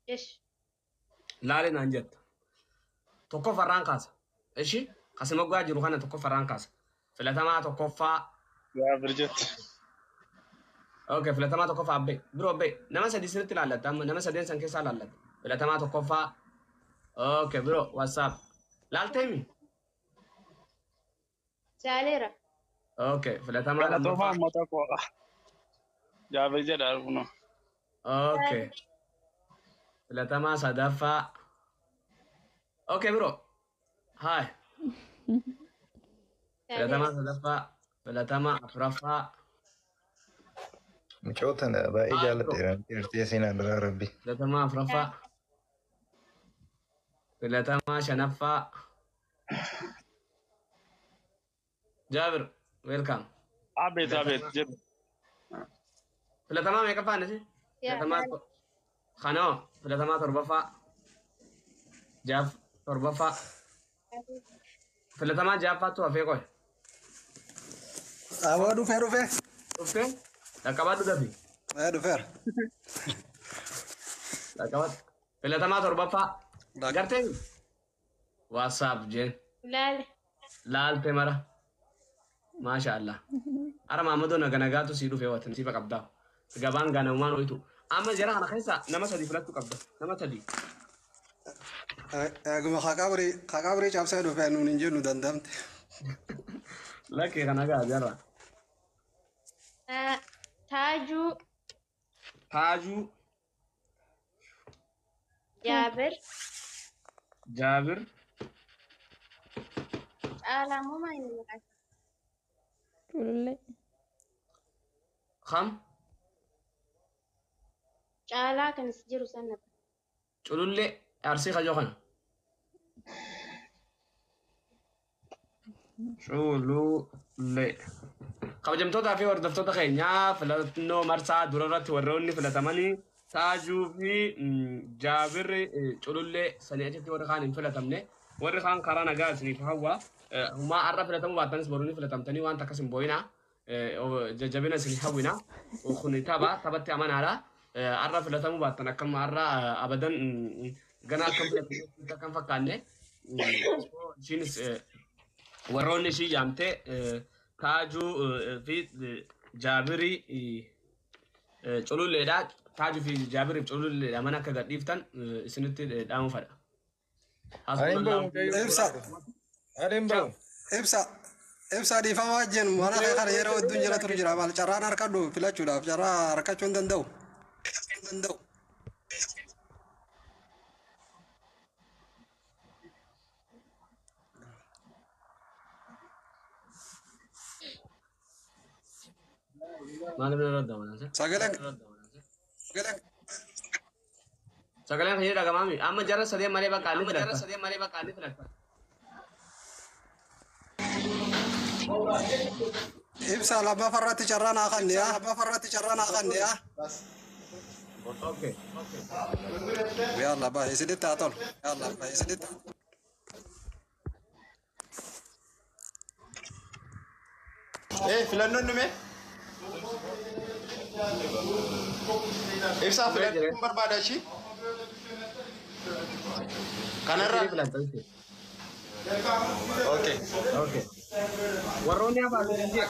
Ish. Laale naan jetta. Tokkoffarraan kaasa. Ishi kasima guyyaa jiru kana tokkoffarraan kaasa. Filatamaa tokkoffaa. Jaabir jetti. Okay, filatamaa tokkoffaa abbee. Biroo abbee. Nama sadi sirriitti laallatta amma nama sadeen san keessaa laallatta. Filatamaa tokkoffaa. Okay, biroo WhatsApp. Laalteemi? Laaleera. Okay, filatamaa Galatoomaa lammaffaa. uummata koo. Jaabir jedha kunoo. Okay. Filatamaa sadaffaa. Okay, biroo. Hi. Filatamaa Laaleera. sadaffaa. Filatamaa afuraffaa. Mucoo tana baay'ee Hi, biroo. jaalladheera. Dhirtee seenaan duraa rabbi. Filatamaa afuraffaa. Filatamaa shanaffaa. Jaabir, welcome. Abeet abeet Filatamaa jedhu. filatamaa meeqaffaa nasi? Yaa Filatamaa laale. kanoo filatamaa torbaffaa. Jaaf torbaffaa. Filatamaa ja'affaattu hafee qoy. Aboo dhufee dhufee. Dhuftee? Dhaqqabaadhu dafi. Ee dhufeera. Dhaqqabaadhu. Filatamaa torbaffaa. Gartee? WhatsApp jeen. Laale. Laalte mara. Maasha Allah. Ara Mahamadoo naga nagaatu sii dhufee watan siifa qabdaa. Gabaan ganamumaan oyitu. Amma jara kana keessa nama sadi filachuu qabda. Nama sadi. Eeguma haqabrii cabsee dhufee nuun hin jennu dandamte. Lakkee kana gaa jara. Taajuu. Taajuu. Jaabir. Jaabir. Caalaa moo maal inni maqaan? Culullee. Kam? Caalaa kan as jiru sana. Culullee arsii kajoo kana. Culullee. Kabajamtootaa fi hordoftoota keenyaa filannoo marsaa dura irratti warroonni filatamanii Taajuu fi Jaabirri Culullee sanii achitti warri kaan hin filatamne warri kaan karaa nagaa isiniif hawwa. Humaa har'a filatamuu baattanis boruu ni filatamtanii waan takkas hin boo'inaa. Jajjabina isin hawwina. Kun tapha taphatti amanaadha. Har'a filatamuu baattan akkam har'a abadan gana akkam filatamuu akkam fakkaanne. Ishiinis warroonni ishii yaamte Taajuu fi Jaabirii Cululleedha. Taajuu fi Jaabiriif Cululleedha mana akka gadhiiftan isinitti dhaamu fadha. Ani hin bahu mucayyoo. Ibsa. Ani hin bahu. Ibsa. Ibsa dhiifama wajjin mana kee kana yeroo hedduun jala turu jira maal carraan harkadhu filachuudhaaf carraa harkachuu hin danda'u. Danda'u. Maaliif na radda? Sagaleen Sagaleen kan dhagamaami. Amma jara sadeen malee bakka inni filatta. Ibsa lammaffaa irratti carraa naa kanne yaa. Lammaffaa irratti carraa naa kanne yaa. Okay. Yalla baa isinitti haa tolu. Yalla baa isinitti. Filannoon dhume? Ibsaa filannoon barbaada ishii? Kanarraa? Okay. Okay. Warroonni hafan hin jira.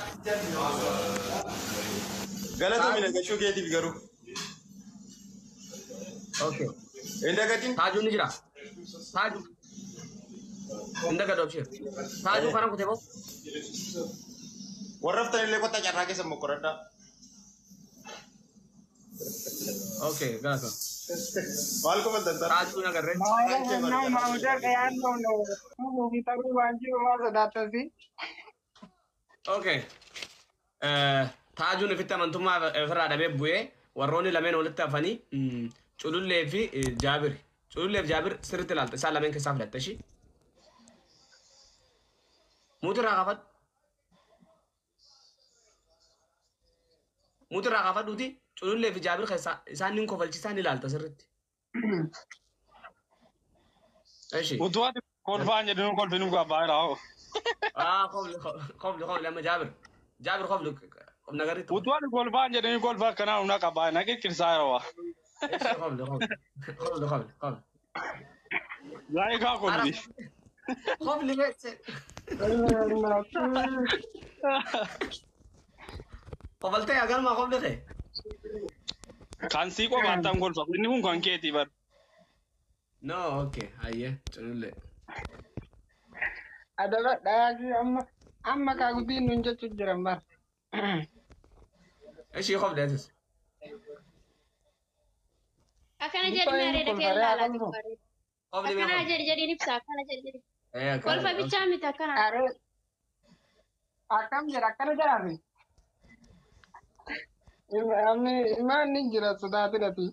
Galatoomi nagashuu keetiif garuu. Okay. Hin dagatin? Taajuun ni jira. Taaju. Hin dagadhu abshir. Taajuu kana kutee boo. Warra haftan illee kottaa carraa keessa mokkoradhaa. Okay, galatoom. Maal kofaltan tara? Taajuu nagarree. Okay. Taajuun ofitti amantummaa ofirraa dhabee bu'ee warroonni lameen walitti hafanii Culullee fi Jaabir. Culullee fi Jaabir sirriitti ilaalta. Isaan lameen keessaa filatta ishii. Muutirraa kaafadhu. Muutirraa kaafadhuuti Culullee fi Jaabir keessaa isaan nin kofalchiisaa ni ilaalta sirriitti. Ishi. Utuu ati kolfaan jedhinu kolfinu gabbaa hoo. Ah, kofli kofli kofli amma Jaabir. Jaabir kofli nagaritti. Utuu ati kolfaan jedhinu kolfa akkanaa humna qabaa na qirqirsaa yeroo. Eshi qobli qobli. Qobli qobli qobli. Zaayikaa Ara qobli. qobli beekse. Qobaltee agalma qobli kee. Kan sii qofaattan kolfa. Inni kun kan keetii bar. No, okay. Ayyee culullee. Adaba dhayaakii amma amma kaa guddiin nun jechuun jiran bara. Eshi qobli atis. Akkana Mucaa jedhi inni areeda kolfa kee ree ilaalaa akkam bareeda. Qobli mee Akkana qobli. jedhi jedhiin ibsa akkana jedhi jedhi. Ee akkana Kolfa jedhi. bichaa miti akkana. Aree akkam jedha akkana jedhaame. Imaan ni jira sodaatinati.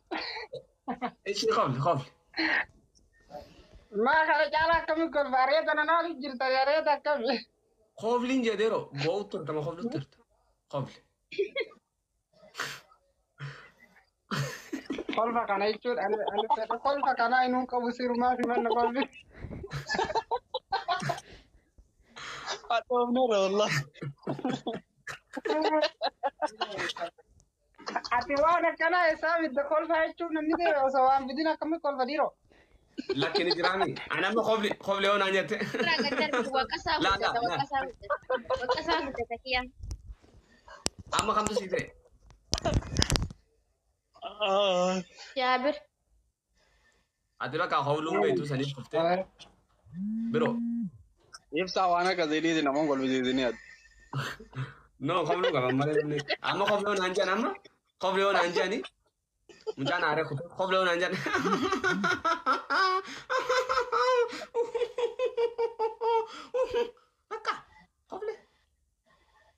Eshi qobli qobli. Maa kana caalaa akkami kolfa areeda nana waliin jirta areeda akkami. Qobliin jedheero bo'u turta ma qobli turta. Qobli. Kolfa kana jechuun ani ani fedha kolfa kanaa inuu qabu sirumaa fi manna kolfi. Adhoofneera wallah. Ati waan akkanaa isaa fidda kolfa jechuun namni ta'e osoo waan fidin akkami kolfa dhiiroo. Lakki ni jiraami. Ani amma qobli qobli yoo naan jette. Irraa gad darbi waqasaa Laa laa guddata laa. waqasaa guddata. Waqasaa guddata kiyya. Amma kamtu sii ta'e? Jaabir. Ati bakka qobluun beektu saniif kuftee. Biroo. Ibsaa waan akka zeediiti namoonni kolfisiisanii ati. No, qobluu qaba malee namni. Amma qobli yoo naan jedhan amma qobli yoo naan jedhani mucaan aaree kutu qobli yoo naan jedhan. Bakka qobli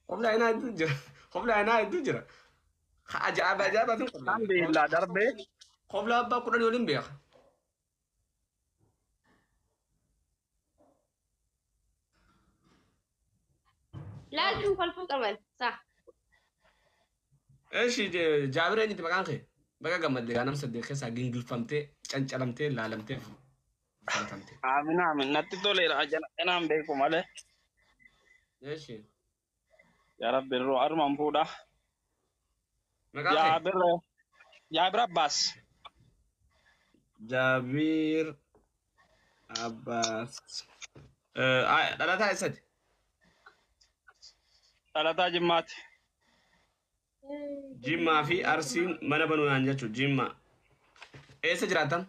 qobli ainaa hedduu jira. Qobli ainaa hedduu jira. Ajaa'iba ajaa'ibaatiin Kan qobla. beellaa darbee Qobla abbaa kudhanii waliin beeka. Laaltuun kolfuu qaban. Sa. Eshi jaabir eenyuti maqaan kee? Baga gammadde gaa nama saddeet keessaa gingilfamtee cancalamtee laalamtee filatamte. Aamin aamin natti toleera jala kanaan beeku malee. Eshi Yaa Rabbi irroo armaan fuudha. maqaan kee? Jaabir Jaabir Abbaas. Jaabir Abbaas. Dhalataa eessatti? Dhalataa Jimmaati. Jimmaa fi Arsiin mana banuudhaan jechuudha. Jimmaa. Eessa jiraattan?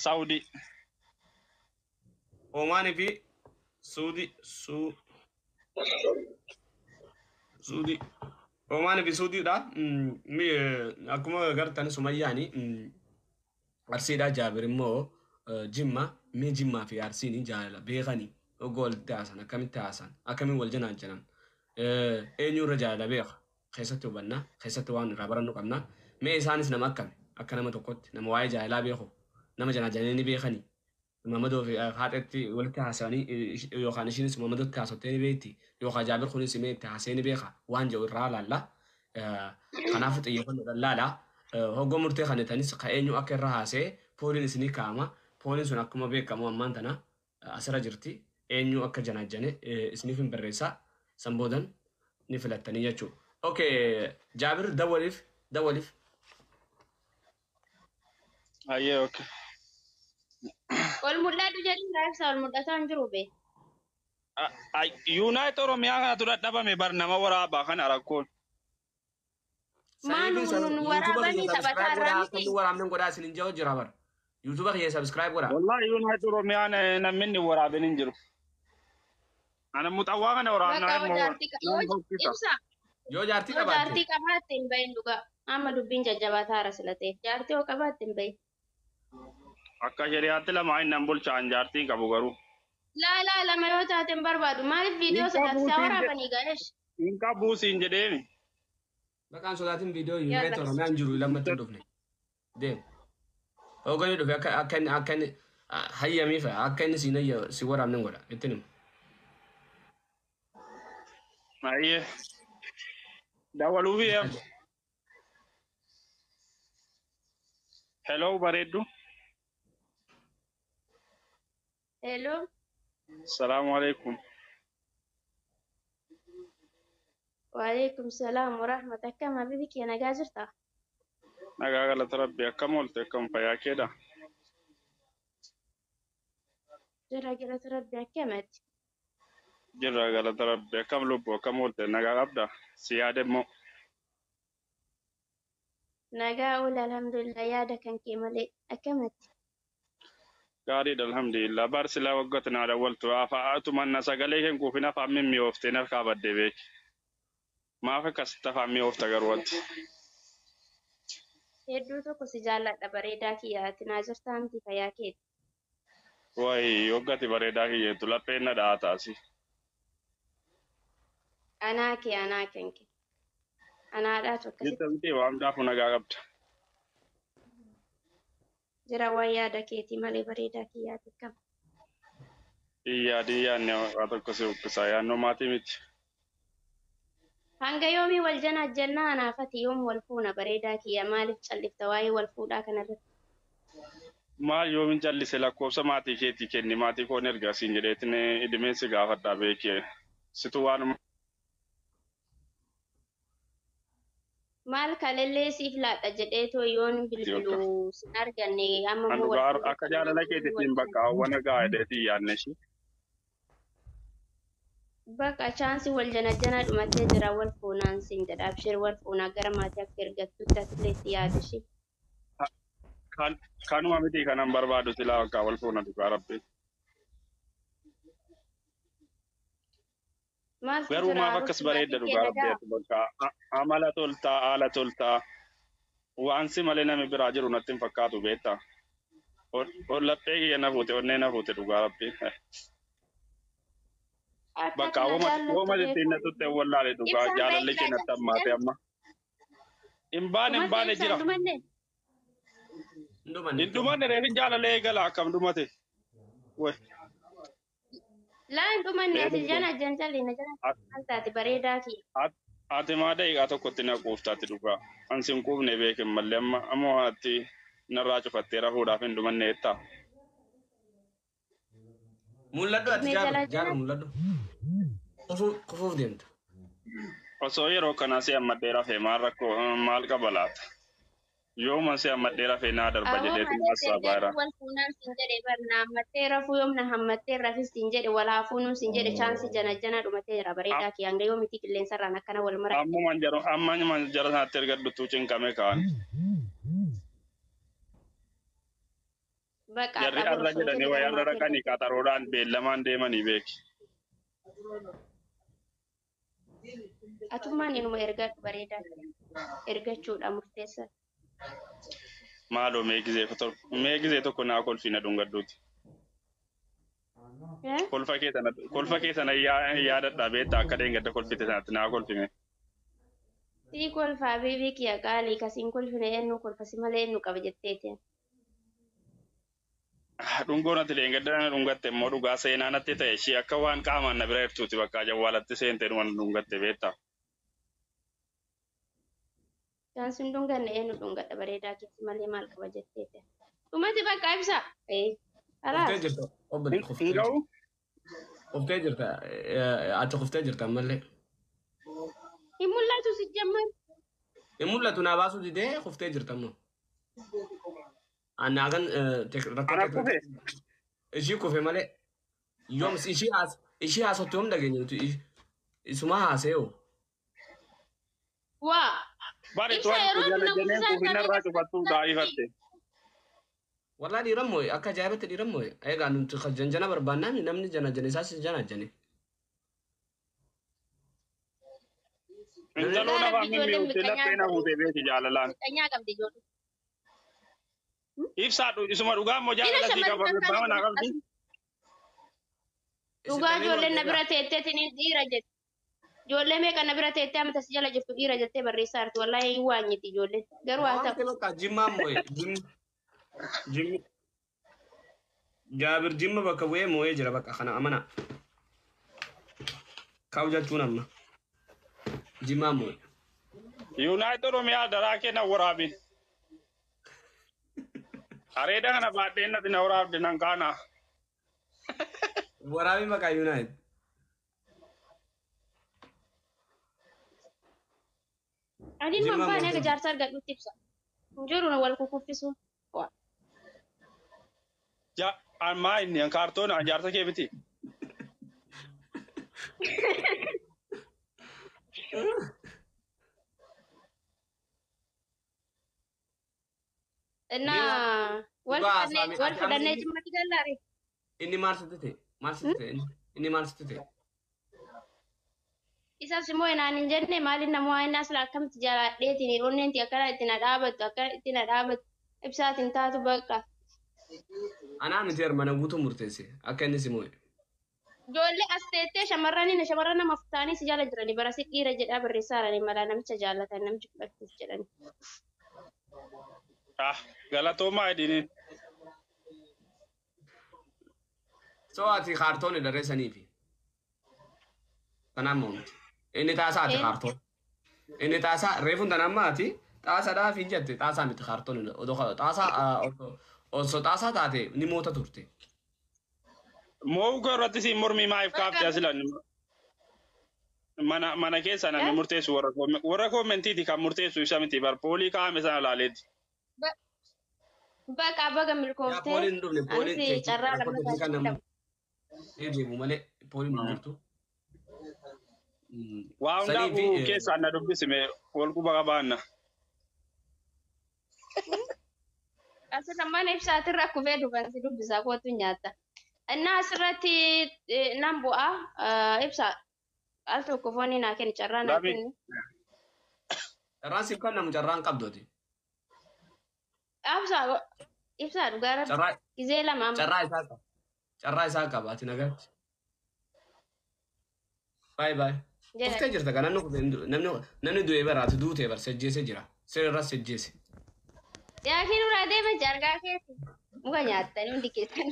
Saawudii. Omaanii fi Suudii. Suu. Suudii. Omaanii fi Suudiidha. Akkuma agartan Sumayyaani Arsiidha. Jaabir immoo Jimma. Mee Jimmaa fi Arsiin jaalala beekanii ogoo walitti haasan akkamitti haasan akkamiin wal janaan janan eenyurra jaalala beeka keessatti hubanna keessatti waan irraa barannu qabna. Mee isaanis nama akkami akka nama tokkotti nama waa'ee jaalalaa beeku nama janaa jananii ni beekanii Mamadoo fi haadhatti walitti haasa'anii yookaan ishiinis Mamadootti haasottee ni beekti yookaan Jaabir kunis mee itti haasa'ee ni beeka waan jedhu irraa laalla. Kanaafuu xiyyeeffannoodhaan laala. Hoggoo murtee kan tanis ka eenyu akka irra haasa'e pooliin isinii kaa'ama. Pooliin sun akkuma beekamu ammaan tana asirra jirti. Eenyu akka janaajjane isiniif hin barreessa. San boodan ni filattanii jechuudha. Okay, Jaabir dawwaliif dawwaliif. Ayyee okay. Ol mul'adhu jedhin raabsa ol mul'ataa hin jiru bee. Yuunaayit Oromiyaa kanatu dadhabame bar nama waraabaa kana rakkoon. Maal nu waraabanii taphataa irraa Akka miti. inni waraabne godhaa isin hin jiru jira bara. Yuutuuba kiyya subscribe godhaa. Wallahi Yuunaayit Oromiyaan namni inni waraabin hin jiru. Ana muxawwaa kana waraabnaa Bakka immoo jaartii nama hokkisa. ibsa. Yoo jaartii Yoo qabaatte. jaartii qabaatte hin bahin dhugaa. Amma dubbiin jajjabaataa hara sila ta'e. Jaartii yoo qabaatte hin bahin. Akka shari'aatti lama inni nan bulchaan jaartii qabu garuu. Laa laa lama yoo taate hin barbaadu. Maaliif viidiyoo Hin qabu sodaachisaa siin waraabanii gaa'esh? Hin qabu siin jedheemi. Maqaan sodaatiin viidiyoo Yuunaayit Oromiyaa hin jiru lammatti hin dhufne. Deem. Hoogganni dhufe akka akka inni akka inni hayyamii fa'a akka inni siin hayya si waraabne godha ittiin himu. Ayyee. Dawwaluufi eem. Hello bareeddu. Hello. Salaamu alaikum. Waalaikum salaam warahmat. Akkam habibi kiyya, nagaa jirta? Nagaa galata Rabbi, akkam oolte, akkam fayyaa keedha? Jira, galata Rabbi, akkamati? Jirra, galata Rabbi, akkam lubbu, akkam oolte, nagaa qabda? Si yaade immoo. Nagaa oola, alhamdulillah, yaada kan kee malee akkamati? Gaariidha, alhamdulillah. Bar silaa waggoota naa dawwaltu afaan na sagalee keen kuufin afaan mimmi'oofteen harkaa baddee beeki. Maaf akkasitti afaan mi'oofta garuu ati? Hedduu tokko si jaalladha, bareedaa kiyya, ati naa jirtaa miti, fayyaa keeti? Wayi, waggati bareedaa kiyyeettu lapheen na dhahaa taasi. Anaa kee, anaa kan kee. Anaadhaatu akkasitti. Jirta miti, waan hundaafuu nagaa qabda. Jira, waan yaada keetii malee, bareedaa kiyyaati, akkam? Yaadin yaadne waa tokko si uffisa, yaannoo maatii miti. Hanga yoomii wal janaa jennaa? Anaafati yoom wal fuuna, bareedaa kiyya? Maaliif callifta waa'ee wal fuudhaa kanarratti? Maal yoomin callise? Lakkoofsa maatii keetii kenni, maatii koon erga siin jedheetin idimeen si gaafadhaa beekee. Situ waanuma Maal kalellee siif laadha jedheetoo yoon bilbilu sin arganne, amma An immoo wal dhugaa fuudhuu akka jaalala keetiitiin bakka hawwana gahaa jedheetiin yaadne ishee. Bakka chaansii wal janajjanaa dhumatee jira, wal fuunaan siin jedha. Abshir, wal fuunaa, gara maatii akka ergattutti atillee itti yaadu ishee. Kanuma miti kanan barbaadu, silaa bakka wal fuuna, dhugaa Rabbi. Maaltu Garuu jira maaf akkas Arusi, bareedda maatiin kee dhugaa Rabbi nagaa? ati bakka amala toltaa, haala toltaa, waan si malee namni biraa jiru natti hin fakkaatu, beektaa. Ol laphee kiyya na fuute, onnee na fuute, dhugaa Rabbi. Akka Bakka ati na wooma jaallattu wooma ittiin na beeku. tutte wallaale, dhugaa Ibsaan ba'ee jaalalli jira kee natti hammaate amma. Hin baane, hin Dhumate baane ibsaan jira. dhumanne. Hin dhumanne. Hin dhumanne, reefin jaalalee eegala, akkam dhumate? Way. Laa, hin dhumanne, ati Reefin jana janjalli na jala maal taate, bareedaa kiyya? Ati maa daqiiqaa tokkotti na quuftaati dhugaa. An sin quufne beekin mallee, amma amma waan ati narraa cufattee rafuudhaaf hin dhumanne jettaa. Mul'adhu ati Mee Jaabir, jala Jaabir jala mul'adhu. Kufuuf deemta. Osoo yeroo kanaa si hammadhee rafee maal rakkoo maal qaba laata? Yooma si hammadhee rafee naa darba Awoo jedheetu maatiitti maassaa baay'ira. ergadhu, wal fuunaan siin jedhe bar, na hammattee rafuu, yoom na hammattee rafis siin jedhe, wal haa fuunuu siin jedhe, chaansii jana jana dhumatee jira, bareedaa kiyya, hanga yoomiti qilleensarraan akkana wal mara? Ammumaan jara ammumaan jara sanatti ergadhutu cinqame kaan. Bakka Jarri har'a arra boru osoo jedhanii jedhe wayi gara arra maatii dhaqanii ergadhu. qaxaroodhaan beellamaan deemanii beeki. Atummaan inuma ergadhu, bareedaa kiyya. Ergachuudha murteessa. Maaloo, mee gizee tokko naa kolfiina dhungadhuuti. Eh? Kolfa kee sana yaadadhaa beektaa, akka dheengadda kolfite sanatti naa kolfime. Sii kolfaa, habiibii kiyya qaalii, kasiin kolfine eenyu kolfa, si malee eenyu qaba jetteeti. Dhungoon ati dheengadda na dhungatte immoo dhugaa seenaa natti ta'e ishee, akka waan qaamaan na bira jirtuuti, bakka jawwaalatti seentee dhuma na dhungatte, beektaa. Kan sin dhunganne eenyu dhungadha, bareedaa keessa malee maal qaba jetteeti. Dhumati bakka ibsa. Ee. Kuftee Khalaas. jirta obbo, Hin kuftee ga'u. jirta. Kuftee jirta, ati kuftee jirta ammallee. Hin mul'atu si jamman. Hin mul'atu, naa baasuu didee, kuftee jirta ammoo. Anaa kan rakkoo Ana kufe. Ishii kufe malee yoom ishii haasoftu yoom dhageenya nuti, isumaa haasa'ee. Waa. Bari Ibsa tuan yeroo jala na jeneen kufisaan kufinarraa cufattuu daa'ifatte. Wallaa dhiiran moo'e, akka ajaa'ibatti dhiiran moo'e. Egaa nuti kan janjana barbaannaan namni jana jane isaas jana jane. Intaloo Dhugaa lafaan Rabbi, ijoolleen mimmi'uutti miqqanyaa laphee na fuutee beeki jaalalaan. Miqqanyaa qabdi ijoolleen. Ibsaa isuma dhugaa immoo Dhiira jaalala sii shamarran qaba fakkaatu mana qabdi. Dhugaa ijoolleen na bira teetteetiin dhiira jette. Ijoollee meeqa na bira teettee amma tas jala jirtu dhiira jettee barreessaa jirti. Wallaahi hin waanyiti ijoolleen. Garuu haa ta'u. Bakka jimmaa moo'e. Jimmi. Jaabir jimma bakka bu'ee moo'ee jira, bakka kana amana. Kaa'u jechuun amma. Jimmaa moo'e. Yuunaayit Oromiyaa daraa kee na waraabin. Areeda kana baadheen natti na waraabde nan kaana. Waraabii maqaa Yuunaayit. Adiin Jimmaa man baane moote. akka jaarsa argadhutti ibsa. Hin jiru na wal kukuffisu. Waa. Ja, ammaa inni an kaartoon an jaarsa kee miti. እና Mee wal dhugaa fudhannee haasa'ame wal ati amma fudhannee inni jimmatti gallaare. inni maal sitti ta'e? Maal sitti ta'e? Inni maal sitti ta'e? Isas immoo naan hin jenne maaliin namoo inni asla akkamitti jaaladheetiin onneen akkana itti na dhaabattu akkana itti na dhaabattu ibsaatiin taatu bakka. Anaa miti hermana guutuu murteesse akka inni si moo'e. Ijoollee as teettee shamarraniin shamarran nama ta'anii si jala jiranii bara si dhiira jedhaa barreessaa jiranii malaa namicha jaallatan namichi fudhachuuf jedhani. Ah, galatoomaa jedhiniin. So ati kaartoon darreessaniifi. Tanaan moomti. Inni xaasaa ati kaartoon. Inni xaasaa reefuun tan amma ati xaasaadhaaf hin jette xaasaa miti kaartoon xaasaa osoo xaasaa taate ni moota turte. Mo'uu koo irratti siin mormii maaliif kaaftee as ilan? Mana keessa namni murteessu warra koomentiiti kan murteessu isa miti bar poolii kaa'ame sana ilaaleeti. Baqa baga Yaa milkooftee pooliin hin dhufne pooliin anis carraa rakkoo lammataa teeknikaa jedhamu. namni deemu malee pooliin hin jirtu. Waa Sanii fi hundaafuu keessaan na dubbisime wal quba qabaanna. Asirra mana ibsaatirra kufee dhufan si dubbisaa kootu nyaata. Innaa asirratti nan bu'aa ibsaa al tokko foonii naa kenni carraa naa Lami. kenni. Carraan siif kennamu carraan qabdooti. Ibsaa ibsaa dhugaa rabbi Carraa gizee lama amma. carraa isaa qaba. Carraa isaa qaba ati nagaatti. Baay baay. Jedha. Kuftee jirta kan namni kufe namni du'ee bara ati duutee bara sejjeese jira. Sirra sejjeese. Yaakiin uraa deema jaargaa keessa. Muka nyaattanii hundi keessan.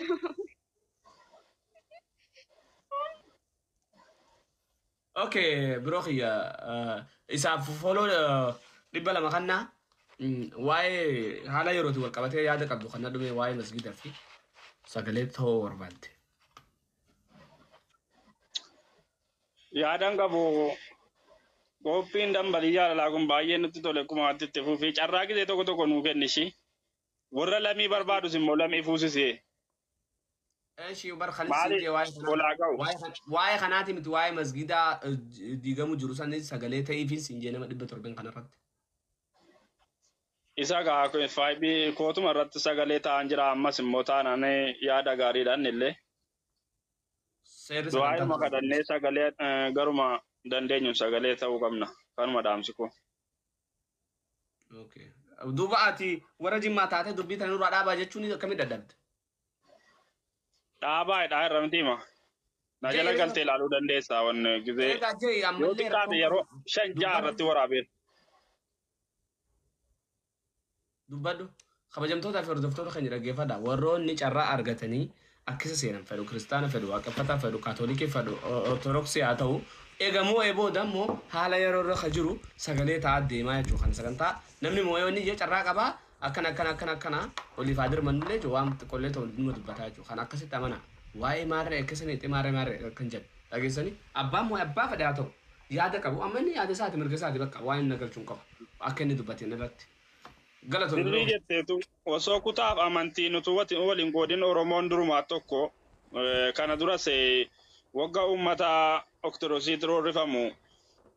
Okay, biroo kiyya isaaf foloo 200 kannaa waa'ee haala yerootiin wal qabatee yaada qabdu kan dhume waa'ee masgiidaa fi sagalee ta'uu barbaadde. Yaadan qabu qophiin dambalii jaalalaa kun baay'ee nutti tole akkuma wanti itti fufii carraa gisee tokko tokko nuu kennishi. Warra lamii barbaadus immoo lamii fuusisee. Eeshi bar kan Maali siin jee waa'ee kanaa olaa ga'u? waa'ee kanaati miti waa'ee masgiidaa diigamu jiru sanis sagalee ta'eefis siin jee nama 700 kanarratti. Isa gaa faayibii kootuma irratti sagalee ta'an jira ammas immoo taanaan yaada gaariidhaan illee. Seerri Du'aayuma sagantaa kadhannee sagalee garuma dandeenyu sagalee ta'uu qabna. Kanuma dhaamsi koo. Okay. Duuba ati warra jimmaa taatee dubbii tana nurraa dhaabaa jechuun akkamitti dadhabde? Dhaabaa dhaa irra miti hima. Na jala Jee galtee ilaaluu dandeessaa wanni gizee eegaa jee yoo ammallee xiqqaate rakkoon yeroo qabdu 5 6 dubbadhu irratti waraabeera. Dubbadhu. Kabajamtootaa fi hordoftoota keenya dhaggeeffadha. Warroonni carraa argatanii akkasa seenan fedhu, kiristaana fedhu, waaqeffataa fedhu, kaatolikii fedhu, ortodoksii haa ta'u. Egaa moo'ee booda immoo haala yeroo irra ka jiru sagalee ta'aa deemaa jechuudha. Kana sagantaa namni moo'ee wanni jee carraa qabaa akkana akkana akkana akkana oliif haa dirmannullee jechuudha waan xiqqoollee ta'u dhimma dubbataa jechuudha. Kan akkasitti amana. Waa'ee maarree akkasanii itti maarree maarree kan jedhu dhageessanii abbaan moo'ee abbaa fedhe haa ta'u yaada qabu amma inni yaada isaati mirga isaati bakka waan inni galchuun qaba akka inni dubbateen irratti. Galatoon Sirrii biroo. jetteetu osoo kutaaf amantii nuti waliin qoodin Oromoon durumaa tokko kana duras wagga uummata Ortodoksiitti roorrifamu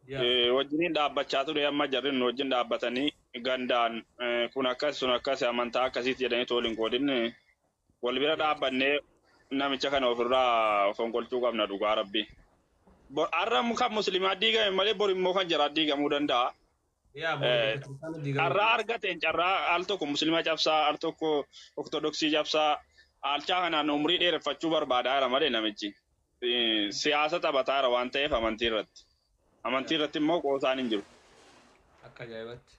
Yaa. Wajjiniin dhaabbachaa ture amma jarri nu wajjin dhaabbatanii gandaan kun akkas sun akkas amantaa akkasiiti jedhanii waliin qoodin wal bira dhaabbannee namicha kana ofirraa fonqolchuu qabna dhugaa rabbi. Har'a kan musliimaa diigame malee bor immoo kan jaraa diigamuu danda'a. Yaa bor kiristaana diigamuu Carraa danda'a. argateen carraa al tokko musliima cabsaa al tokko ortodoksii cabsaa alchaa kanaan umrii dheereffachuu barbaadaa jira malee namichi. Siyaasa taphataa jira waan ta'eef amantii irratti. Amantii irratti immoo qoosaan hin jiru. Akka ajaa'ibatti.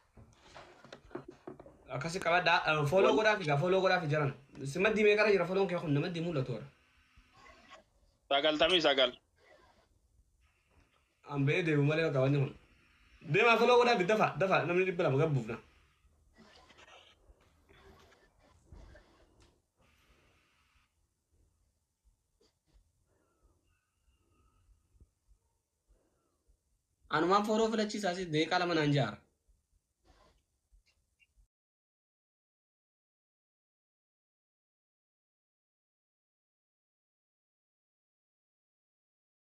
Akkasi qabadhaa. Fooloo godhaaf egaa fooloo godhaaf jiran. Simaddii meeqarra jira fooloon kee kun namaddii mul'atu warra. 99. An ba'ee deemu malee bakka wanni kun. Deemaa fooloo godhaaf dafa dafa namni 200 gabbuufna. Anumaan fooloo filachiisaa si deeqaa lama naan jaara.